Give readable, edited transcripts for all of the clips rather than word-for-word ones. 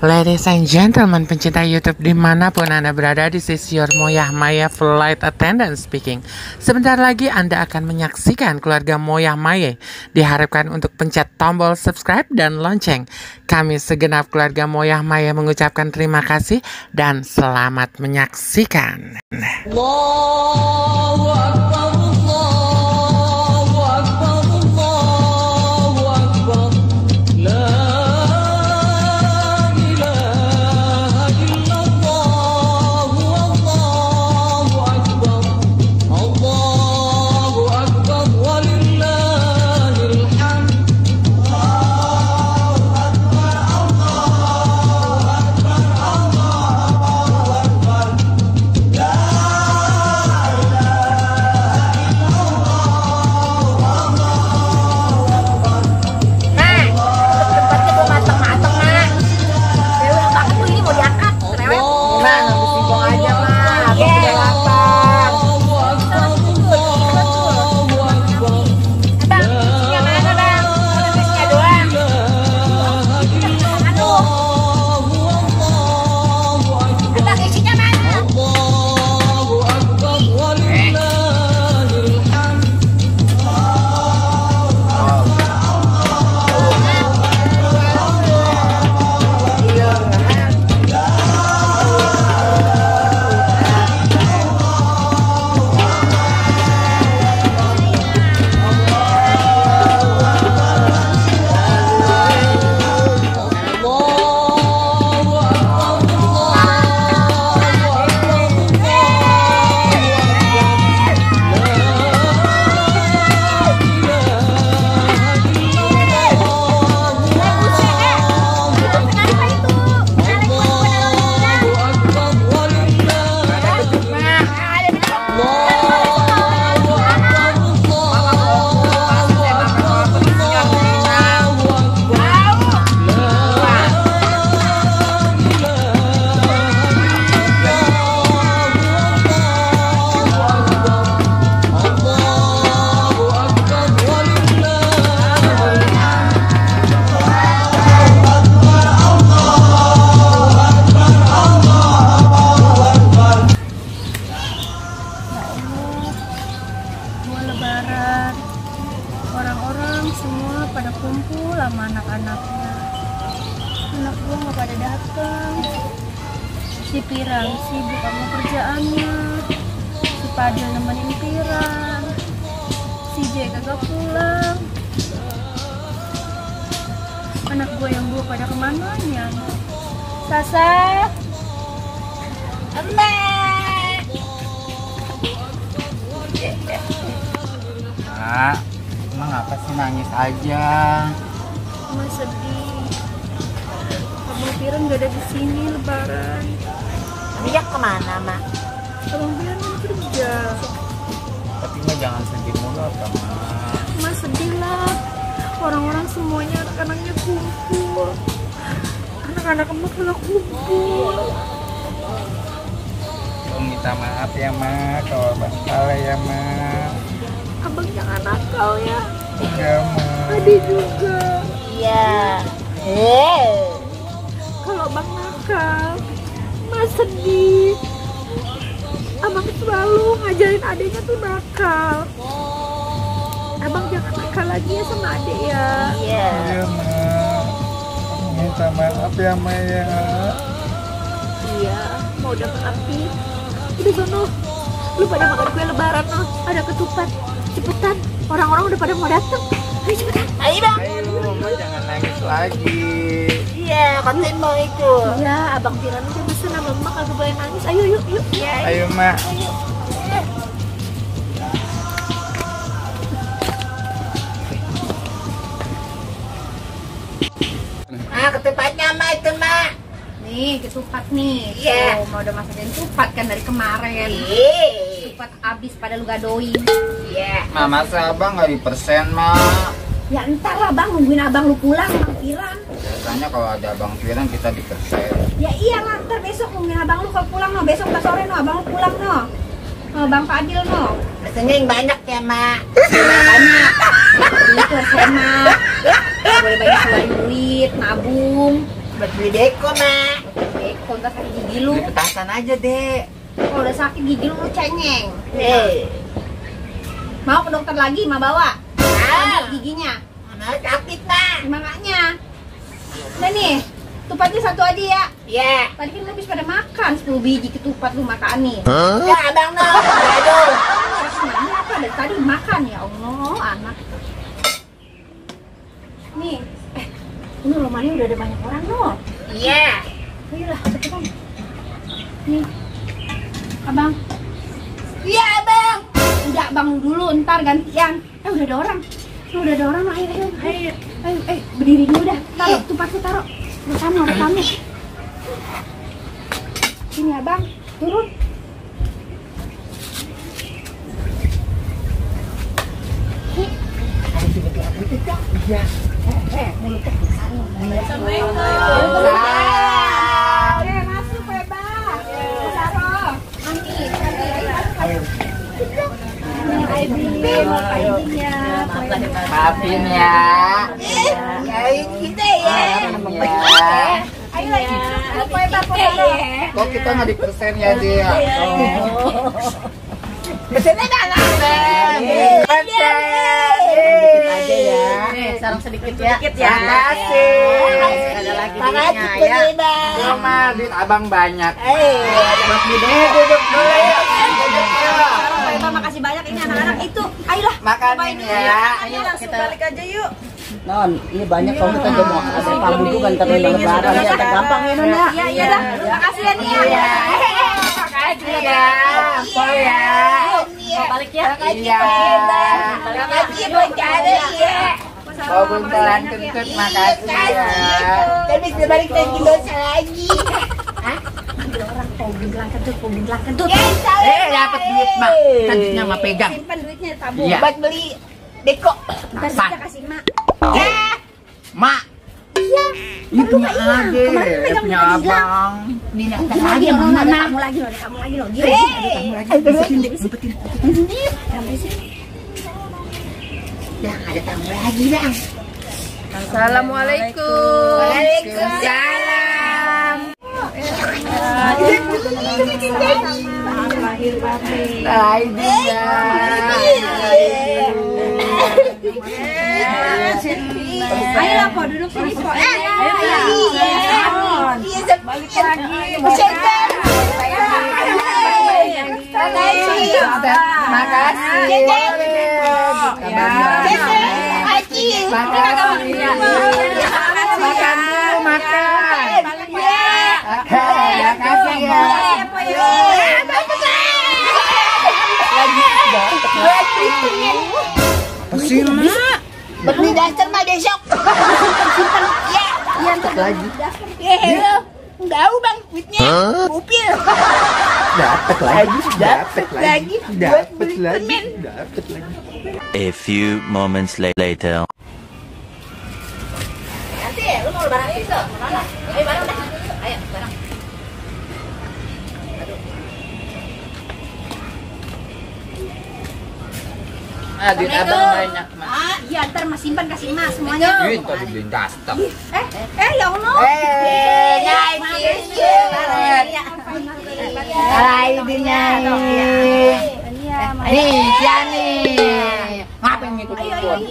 Ladies and gentlemen, pencinta YouTube dimanapun Anda berada, this is your Moyah Maya Flight Attendant speaking. Sebentar lagi Anda akan menyaksikan keluarga Moyah Maya. Diharapkan untuk pencet tombol subscribe dan lonceng. Kami segenap keluarga Moyah Maya mengucapkan terima kasih dan selamat menyaksikan. Allahu Akbar, Allahu Akbar, Allahu Akbar. Lebaran, orang-orang semua pada kumpul sama anak-anaknya. Anak gua nggak pada datang. Si Pirang sibuk sama kerjaannya, si Padil nemenin Pirang, si J kagak pulang. Anak gua yang dua pada kemananya? Sasa, Emak. Mak, emang apa sih nangis aja? Emak sedih. Abang Piran gak ada di sini Lebaran. Dia kemana, Mak? Abang Piran kan kerja. Tapi mah jangan sedih mulu, Mak. Emak sedih lah. Orang-orang semuanya anak-anaknya kumpul. Anak-anak emak malah kumpul. Minta maaf ya, Mak. Kalau abang salah ya, Mak. Abang jangan nakal ya. Iya, Mak. Adik juga. Iya. Kalau abang nakal, Mas sedih. Abang selalu ngajarin adiknya tuh nakal. Abang jangan nakal lagi ya sama adik ya. Iya. Iya, Mak. Minta maaf ya, Mak ya. Iya, mau dapat api. Udah sono, lu pada makan kue lebaran no. Ada ketupat. Cepetan, orang-orang udah pada mau datang. Ayo cepetan. Ayo, Bang. Ayo, Mak jangan nangis lagi. Iya, katanya mau ikut. Iya, abang Piran udah pesen sama emak kagak boleh nangis. Ayo yuk, yuk. Iya. Ayo, Mak. Ah, ketupatnya, Mak, itu, Mak. Nih, ketupat nih. Iya. Tuh, mau udah masakin ketupat kan dari kemarin. Iya. Ketupat habis pada lu gadoin. Iya. Mak, masa abang nggak dipersen, Mak? Ya entar lah bang, nungguin abang lu pulang, Bang Piran. Biasanya kalau ada abang Piran kita dipersen. Ya iya lah, ntar besok nungguin abang lu kalau pulang no. Besok pas sore no, abang lu pulang no. Bang Fadil no. Rasanya yang banyak ya, Mak. Banyak. Itu harus hemat. Nggak boleh banyak keluarin duit, nabung. Buat beli deko, Mak. Deko, ntar sakit gigi lu. Beli petasan aja, Dek. Kalau udah sakit gigi lu cengeng. Eh. Mau ke dokter lagi, Ma bawa. Ambil giginya. Mana sakit, Mak. Makanya. Nah nih, tupatnya satu aja ya. Iya. Tadi kan lu habis pada makan 10 biji ketupat lu makan nih. Ya, Abang no. Aduh. Ini apa dari tadi makan ya Allah, anak. Nih, ini rumahnya udah ada banyak orang loh. Iya. Ayolah, cepetan. Nih, abang. Iya, Abang. Enggak, bang dulu, ntar gantian. Udah ada orang. Udah ada orang, ayo. Berdiri dulu dah. Taruh, tupatnya taruh. Rekamu. Sini abang, turun. Iya. Mulutnya masuk bebas. Taruh. Maafin ya. Kayak kita ya. Ayo lagi. Kok kita nggak di persen ya, dia? Pesennya dalam. Aja ya. Sarung sedikit ya. Makasih. Ada lagi duitnya ya. Cuma duit abang banyak. Buat Duduk dulu ya. Duduk dulu. Pak, makasih banyak ini anak-anak itu. Ayolah, Makan cobain ini dulu ya. Ayo langsung balik aja yuk. Non, ini banyak kalau kita udah mau ada tamu juga ntar lebaran ya, gampang ya Non ya. Iya dah. Makasih ya nih ya. Makasih ya. Po ya. Balik ya. Iya. Makasih buat cara ya. Oh, buntelan kentut, makasih ya. Kan bisa balik lagi dosa lagi. Orang poging kentut. Dapat duit, Mak. Cantiknya mah pegang. Simpan duitnya tabung. Iya. Buat beli deko. Ntar kita kasih mak. Mak. Ini punya Ade, punya abang. Ini ada lagi yang mana? Ada kamu lagi loh. Dia ada kamu lagi. Sampai sini. Ya, ada tamu lagi, Bang. Assalamualaikum. Waalaikumsalam. Lahir batin. Ayolah po, duduk sini po. Balik lagi. Makasih. Beli dasar mah besok. Ya, Iya, ntar lagi. tahu Bang, duitnya. Upil. Dapat lagi. Dapat lagi. A few moments later. Nanti lu mau barang itu mana? Ayo barang dah. Ayo barang. Duit abang banyak, Mak. Iya ntar mas simpan kasih mas semuanya. Duit tadi beliin daster. Ya Allah. Nih, Ciani. Ngapain ngikut ikut?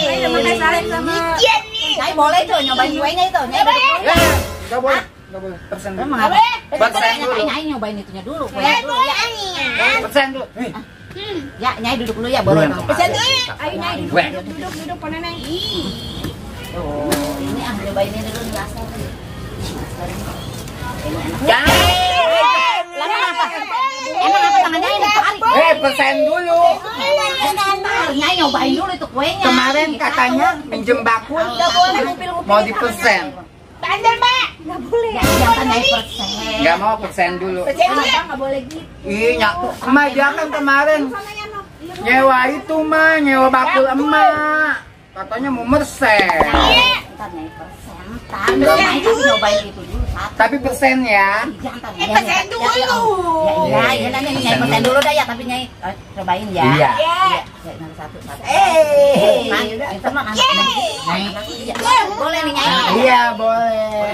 Ayo makan salep sama. Saya boleh tuh nyobain kuenya itu. Enggak boleh. Persen dulu. Emang apa? Persen dulu. Nyai nyobain itunya dulu. Kuenya dulu ya. Persen dulu. Ya, Nyai duduk dulu ya, boleh. Persen dulu. Ayo Nyai duduk Pak Neneng. Tuh, ini nyobain ini dulu nih asal. Lama apa? Emang apa tangannya ini tarik? Persen dulu. Nyai nyobain dulu itu kuenya. Kemarin katanya minjem bakul mau di persen. Bandel, Mbak. Nggak boleh. Jangan Nyai persen. Nggak mau persen dulu. Abang nggak boleh gitu. Iya, emak jangan kemarin nyewa itu mah, nyewa bakul emak. Katanya mau mersen. Ntar Nyai persen. Ntar Nyai kasih nyobain itu dulu satu. Tapi persen ya. Persen dulu. Ya, nanti Nyai persen dulu dah ya, tapi Nyai cobain ya. Iya. Nanti satu. Boleh nih Nyai. Iya boleh.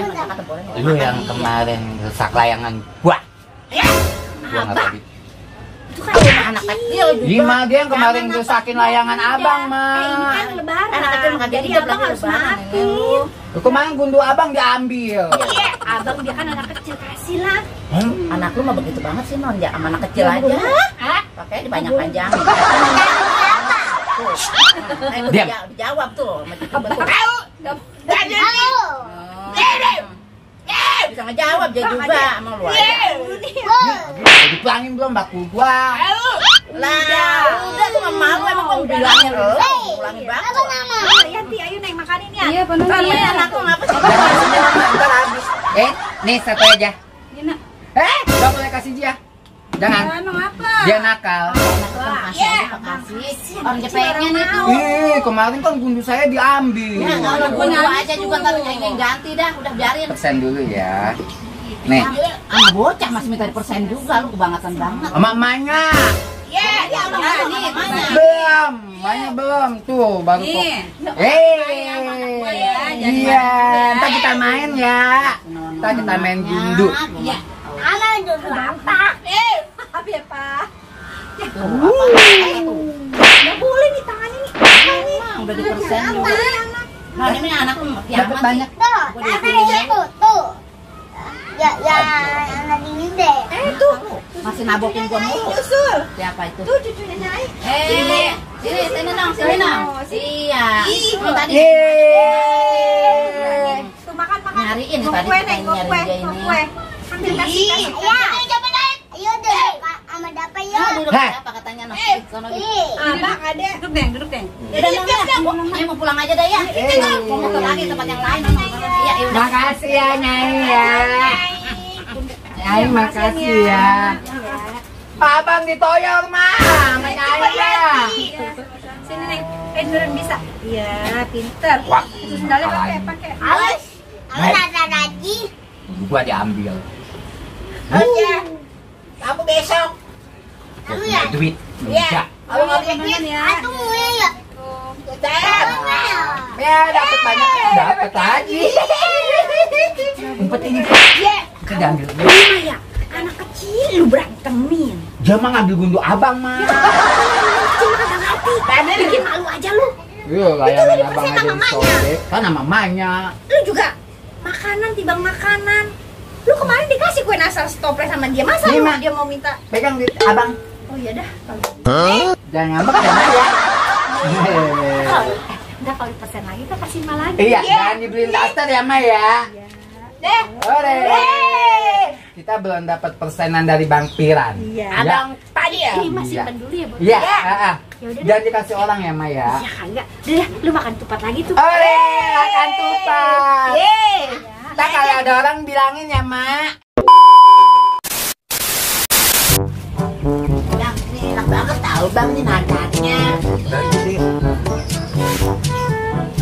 Lu yang kemarin rusak layangan gua. Gua nggak tahu. Itu kan anak kecil juga. Gimana dia yang kemarin rusakin layangan abang mah? Ini kan lebaran. Anak kecil makan jadi hidup abang lagi harus lebaran, maafin. Lu kemarin gundu abang diambil. Iya, abang dia kan anak kecil, kasih lah. Anak lu mah begitu banget sih non, ya sama anak kecil aja. Pakai dibanyak panjang. Diam. Dijawab tuh. Bisa ngejawab dia juga sama lu aja. Dipulangin belum baku gua? Lah, udah tuh nggak malu emang kamu bilangnya lu. Pulangin banget. Yanti, ayo Neng makanin ya. Iya, penuh Karena ya. anakku ngapa sih? Jangan semua ntar habis. Nih satu aja. Gak boleh kasih dia. Jangan. Emang apa? Dia nakal. Makasih. Orang pengen itu. Kemarin kan gundu saya diambil. Ya, kalau gua aja juga ntar yang ganti dah, udah biarin. Persen dulu ya. Nih, Sama bocah masih minta persen juga, lu kebangetan banget. sama emaknya. Ya, Belum, emaknya belum. Tuh, baru kok. Iya, ntar kita main ya. Ntar kita main gundu. Iya. Anak dulu apa? Apa ya Pak? Nggak boleh nih tangan ini. Emang udah di persen juga. Nah, ini anak Dapat banyak. Tuh. Ya, anak ini deh. tuh. Masih nabokin gua mulu. Nyusul. Siapa itu? Tuh cucunya Nyai. Sini dong. Iya. Tadi Tuh makan. nyariin Mau tadi kue, kita Neng, mau nyariin kue, dia mau ini. kue. Ambil kasih. Ayo deh, Pak, sama Dapa Nah, yuk. duduk siapa katanya no. Sono gitu. Abang ada. Duduk deng. Ayo mau pulang aja dah ya. Mau motor lagi tempat yang lain. Iya, udah. Makasih ya, Nyai ya. Nyai, makasih ya. Abang ditoyor, mah. Sama Nyai ya. Sini Neng, beneran bisa. Iya, pinter. Wah. Itu sendalnya pakai. Awas, rasa lagi. Gua diambil. Kamu besok. Gua punya duit. Enggak. Kalau nggak punya ya. Aku mulai ya. Ya, dapat banyak. Dapat lagi. Umpet ini. Kita diambil. Ya, anak kecil lu berantemin. Dia mah ngambil gundu abang, mah. Kecil kagak ngerti. Bikin malu aja lu. Iya, layangan abang aja disobek. Kan sama mamanya. Lu juga makanan tibang makanan. Lu kemarin dikasih kue nastar stoples sama dia. Masa Nih, lu Ma. dia mau minta? Pegang duit abang. Oh iya dah. Jangan ngambek ya, Mah ya. Udah kalau persen lagi kita kasih mal lagi. Iya, jangan dibeliin daster ya, Mah ya. Ore. Kita belum dapat persenan dari Bang Piran. Iya. Abang tadi ya. Ini masih Iya. simpen dulu ya, Bu. Iya, Ya udah. jangan dikasih orang ya, Mah ya. Ya kagak. Udah, lu makan tupat lagi tuh. Ore, makan tupat. Ntar kalau ada orang bilangin ya, Mak. Bang, ini enak banget tahu bang nih nadanya.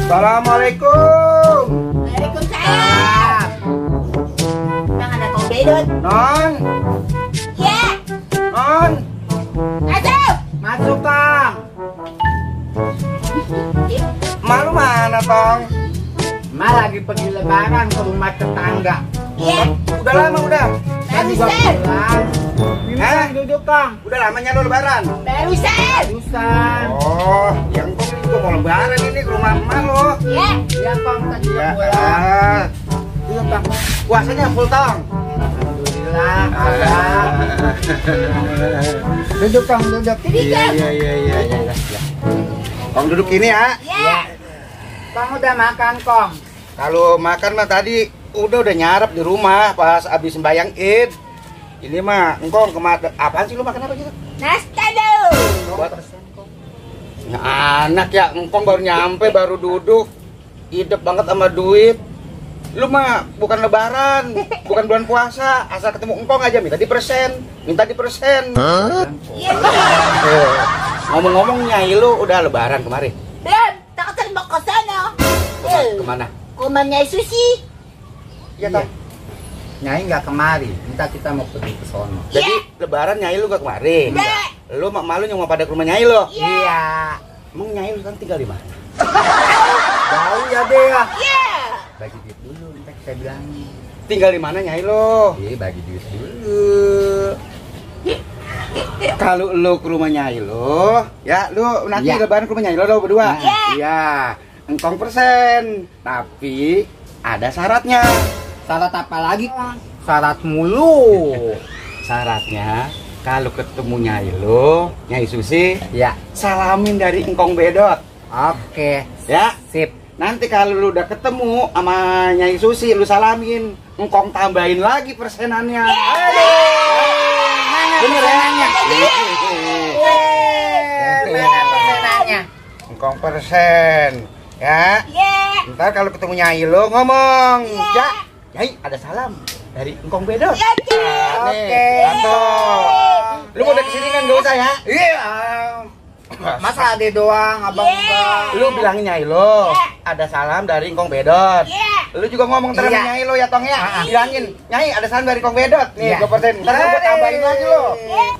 Assalamualaikum. Waalaikumsalam. Bang ada kopi dot. Non, Ya. non. Masuk. Masuk, Kang. Malu mana, Tong? Ma lagi pergi lebaran ke rumah tetangga. Iya. Udah lama udah. Tadi gua Barusan. pulang. Duduk, Kang. Udah lamanya lo lebaran? Barusan. Dusan. Oh, yang kong ini juga mau lebaran ini ke rumah emak lo. Ya. Iya, Kang, tadi gua Ya, pulang. Iya, Kang. puasanya full tong. Alhamdulillah, Abang. Duduk, Kang, duduk. Iya. Kong duduk ini ya. Iya. Kang udah makan, Kong. Kalau makan mah tadi udah nyarap di rumah pas abis sembayang Id. Ini mah engkong apaan sih lu makan apa gitu? Nastado. Buat ya, anak ya engkong baru nyampe baru duduk. Hidup banget sama duit. Lu mah bukan lebaran, bukan bulan puasa, asal ketemu engkong aja minta di persen. Ngomong-ngomong Nyai lu udah lebaran kemarin. Belum. Tak ketemu ke sana. Kemana? Rumahnya Susi. Iya toh. Nyai nggak kemari, minta kita mau pergi ke sono. Jadi lebaran Nyai lu gak kemarin? Enggak. Lu mak malu yang mau pada ke rumah Nyai lu? Iya. Emang Nyai lu kan tinggal di mana? Jauh ya deh ya. Iya. bagi duit dulu, ntar kita bilangin. Tinggal di mana Nyai lo? Bagi duit dulu. Kalau lo ke rumah Nyai lo, ya lo nanti lebaran ke rumah Nyai lo berdua. Iya. Engkong persen. Tapi ada syaratnya. Syarat apa lagi? Syarat mulu. Syaratnya kalau ketemu Nyai lo, Nyai Susi, Ya. salamin dari Engkong Bedot. Oke. Ya. Sip. Nanti kalau lu udah ketemu sama Nyai Susi, lu salamin, Engkong tambahin lagi persenannya. Bener ya? Mana persenannya? Engkong persen, ya. Ntar kalau ketemu Nyai lo ngomong, ya, Nyai ada salam dari Engkong Bedot. Oke. Lu mau udah kesini kan gak usah ya? Iya. Masa ade doang, abang enggak. Lu bilangin Nyai lo, ada salam dari Engkong Bedot. Lu juga ngomong ntar sama Iya. Nyai lo ya Tong ya. Bilangin, Nyai ada salam dari Engkong Bedot. Nih, Iya. 2%. Ntar gua tambahin lagi lo.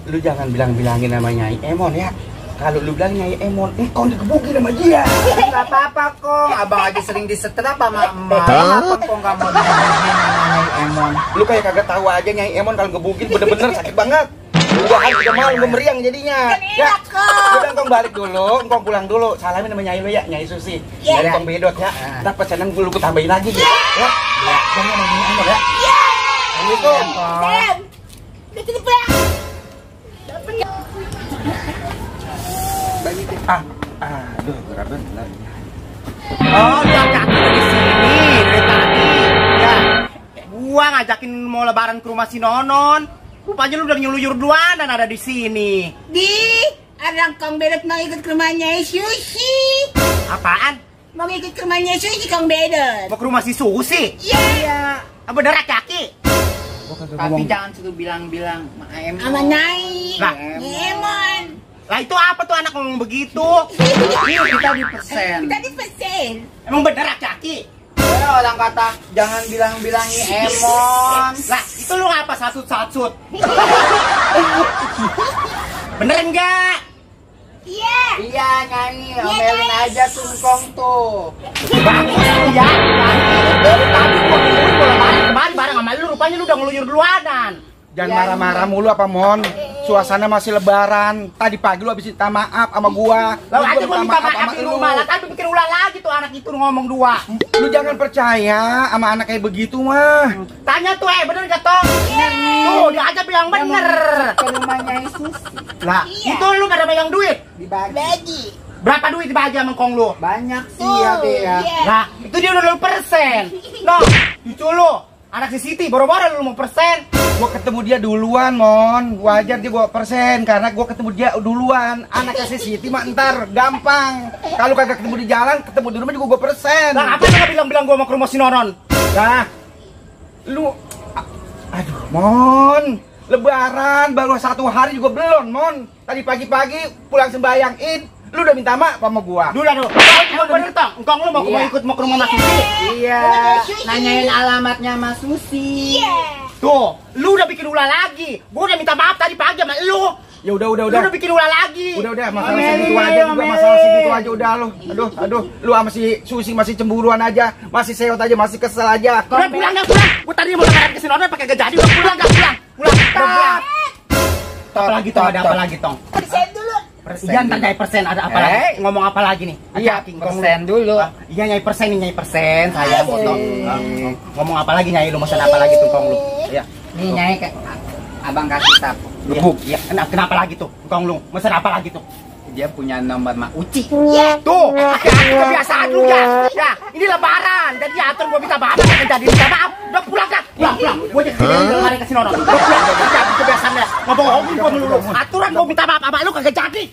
Lu jangan bilang-bilangin sama Nyai Emon ya. Kalau lu bilang Nyai Emon, Engkong digebukin sama dia. Enggak apa-apa kok. Abang aja sering disetrap sama emak. Kenapa kok enggak mau digigit Nyai Emon? Lu kayak kagak tahu aja Nyai Emon kalau gebukin bener-bener sakit banget. Udah kan udah malu memeriang jadinya. Ya, udah Engkong balik dulu, Engkong pulang dulu. Salamin sama Nyai lo ya, Nyai Susi. Dari Engkong Bedot ya. Ntar pesanan gue lu tambahin lagi ya. Ya. Jangan sama Nyai Emon ya. Assalamualaikum. Udah kita pulang. Aduh, berat bener. Oh, lu hati-hati di sini dari tadi. Ya. Gua ngajakin mau lebaran ke rumah si Nonon. Rupanya lu udah nyeluyur duluan dan ada di sini. Ada Kang Bedot mau ikut ke rumahnya Susi. Apaan? Mau ikut ke rumahnya Susi Kang Bedot. Mau ke rumah si Susi? Iya. Apa bener kaki? Tapi jangan suruh bilang-bilang Emon. Sama Nyai. Lah. Emon. Lah itu apa tuh anak ngomong begitu? Kita di persen. Tadi pesen. Emang bener kaki? Orang kata jangan bilang-bilangi Emon. Lah itu lu ngapa sasut-sasut? Bener enggak? Iya. Iya nyanyi, omelin aja tuh Engkong tuh. Bagus lu ya. Dari tadi gua nungguin bola balik kemarin bareng sama lu, rupanya lu udah ngeluyur duluanan. Jangan marah-marah mulu apa Mon. Suasana masih lebaran. Tadi pagi lu habis minta maaf sama gua. Lalu aja Gua gua minta maaf di rumah, lah kan bikin ulah lagi tuh anak itu ngomong dua. Lu jangan percaya sama anak kayak begitu mah. Tanya tuh bener gak Tong? Tuh dia aja bilang bener. Ke rumahnya Susi. Lah itu lu gak ada megang duit. Dibagi. Berapa duit dibagi sama Kong lu? Banyak sih ya deh ya. Nah, itu dia udah 0%. No, cucu lu, anak si Siti, boro-boro lu mau persen. Gua ketemu dia duluan, Mon. Wajar dia bawa persen karena gua ketemu dia duluan. Anaknya si Siti mah ntar gampang. Kalau kagak ketemu di jalan, ketemu di rumah juga gua persen. Nah, apa lu gak bilang-bilang gua mau ke rumah si Nonon? Nah, lu, aduh, Mon. Lebaran baru 1 hari juga belum, Mon. Tadi pagi-pagi pulang sembayang Id, lu udah minta maaf sama gua. Dulu dah, Kau bener Tong, Engkong lu mau ikut mau ke rumah Mas Susi. Iya. Nanyain alamatnya Mas Susi. Tuh, lu udah bikin ulah lagi. Gua udah minta maaf tadi pagi sama lu. Ya udah. Lu udah bikin ulah lagi. Udah, masalah segitu aja juga, masalah segitu aja udah lu. Aduh, lu sama si Susi masih cemburuan aja, masih seot aja, masih kesel aja. Udah pulang gak pulang? Gua tadi mau lebaran ke si Nonon pakai gak jadi. Udah pulang gak pulang? Pulang. Apa lagi Tong? Ada apa lagi Tong? Persen dulu. Iya, ntar nyai persen, ada apa lagi? Ngomong apa lagi nih? Iya, persen dulu. Iya, nyai persen nih, nyai persen. Saya potong. Ngomong apa lagi nyai? Lu mesen apa lagi tuh Kong lu? Iya. Nih nyai abang kasih tap. Lubuk. Iya. Kenapa lagi tuh? Kong lu, mesen apa lagi tuh? Dia punya nomor Mak Uci. Tuh, kebiasaan lu ya. Ya, ini lebaran. Jadi atur gua minta maaf, kan jadi minta maaf. Udah pulang kan? Pulang. Gua jadi kemarin ke sini orang. Udah pulang. Jadi kebiasaannya. Ngomong-ngomong gua melulu. Aturan gua minta maaf sama lu kagak jadi.